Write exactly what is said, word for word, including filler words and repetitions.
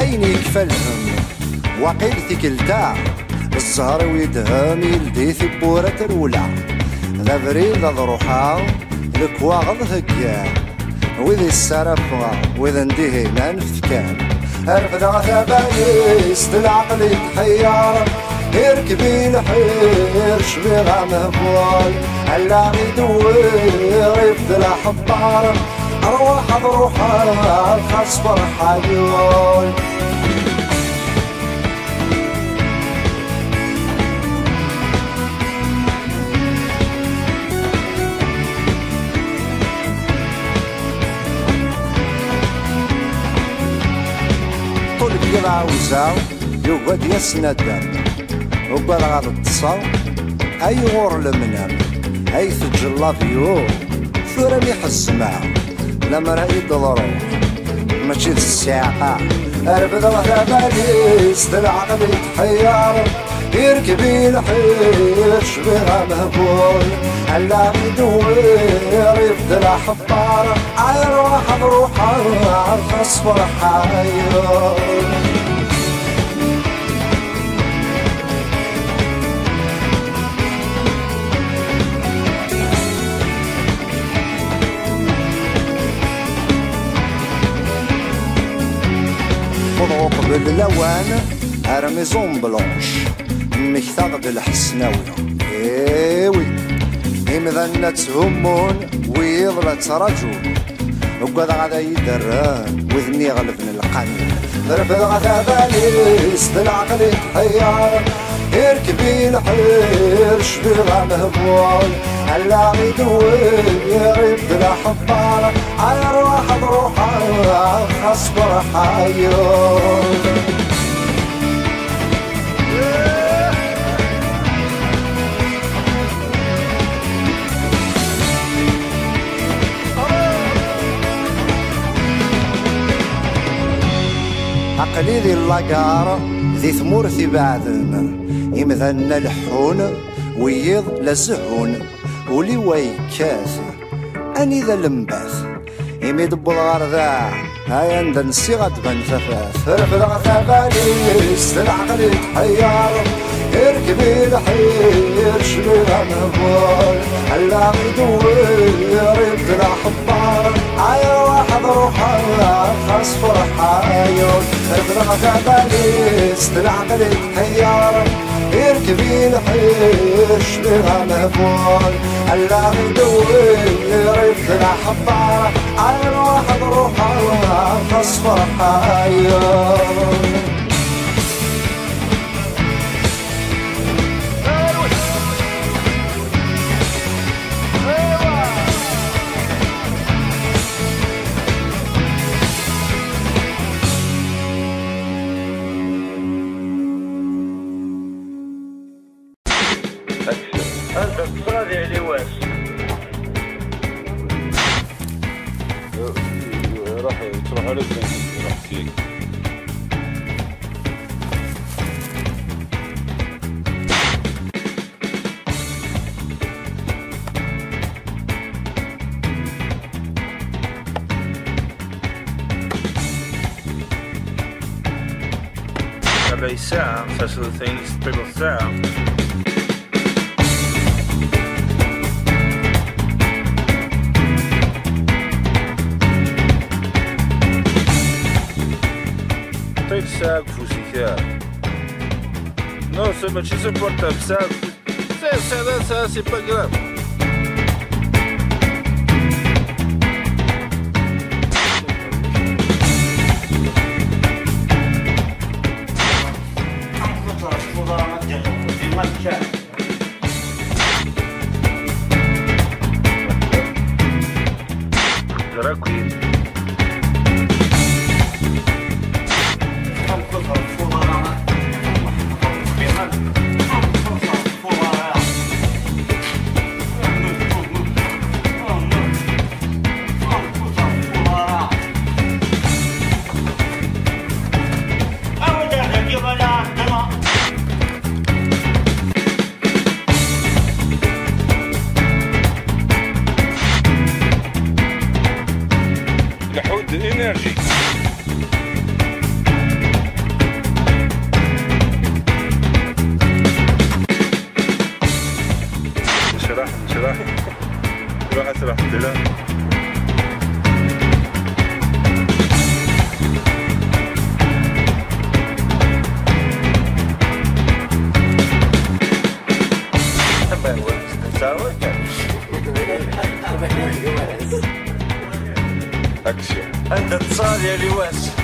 Ayen yekfa lhemm, waqil tikkelt-a, zzher-iw yedhem, yeldi tiwwura n trewla. D abrid ad ruḥeɣ, lekwaɣeḍ heggan, wid i ssarafeɣ, wid n dihin ad nefkan. Refdeɣ tabalizt, leɛqel itḥeyyeṛ, irkeb-iyi lḥir, cbiɣ amehbul, allaɣ idewwer, ibdel aḥebbar. Arwaḥ ad ruḥeɣ, xas ferḥ ayyur. Ṭul n yiḍ ɛawzeɣ, yugi ad d-yas nadam. Ugadeɣ ad ṭṭseɣ, ay ɣur lemnam, ay teǧǧ llabyu, tura mi ḥezmeɣ, lemmer ad yi-d-teḍru, mačči d ssiɛqa. Refdeɣ tabalizt, leɛqel itḥeyyeṛ, irkeb-iyi lḥir, cbiɣ amehbul, allaɣ idewwer, ibdel aḥebbar. Ay ruḥ ad ruḥeɣ, xas ferḥ ayyur. Wwḍeɣ uqbel lawan ar Maison Blanche, mmektaɣ-d lḥesnawi. Ewi, imdanen la tthummun, wiyiḍ la ttraǧun. Ugadeɣ ad iyi-d-rren wid-nni iɣelben lqanun. Refdeɣ tabalizt, leɛqel itḥeyyeṛ, irkeb-iyi lḥir, cbiɣ amehbul, allaɣ idewwer, ibdel aḥebbar. Ay ruḥ ad ruḥeɣ, xas ferḥ ayyur. Aql-i di llagar, di tmurt ibeɛden, imdanen la leḥḥun, wiyiḍ la zehhun, ul-iw a yekkat, anida lembat? Imi d-wweḍ ɣer da, ay anda nsiɣ ad d-tban tafat. Refdeɣ tabalizt, leɛqel itḥeyyeṛ, irkeb-iyi lḥir, cbiɣ amehbul, allaɣ idewwer, ibdel aḥebbar. Ay ruḥ ad ruḥeɣ, xas ferḥ ayyur. Refdeɣ tabalizt, leɛqel itḥeyyeṛ, irkeb-iyi lḥir, cbiɣ amehbul, allaɣ idewwer, ibdel aḥebbar. Ay ruḥ ad ruḥeɣ, xas ferḥ ayyur. Anda ṭṭseɣ ad iɛli wass. Ruḥ, ruḥ ala zan, ruḥ syin. Ala ssaɛa, tasleḍt-nni teṭṭileḍ ssaɛa. Ṭṭil ssaɛa deg ufus-ik, ah. Non, c'est mačči c'est portable, ssaɛa deg ufus. C'est, c'est, c'est, c'est pas grave. Drag queen. Action. Anda tettẓalla yal wass.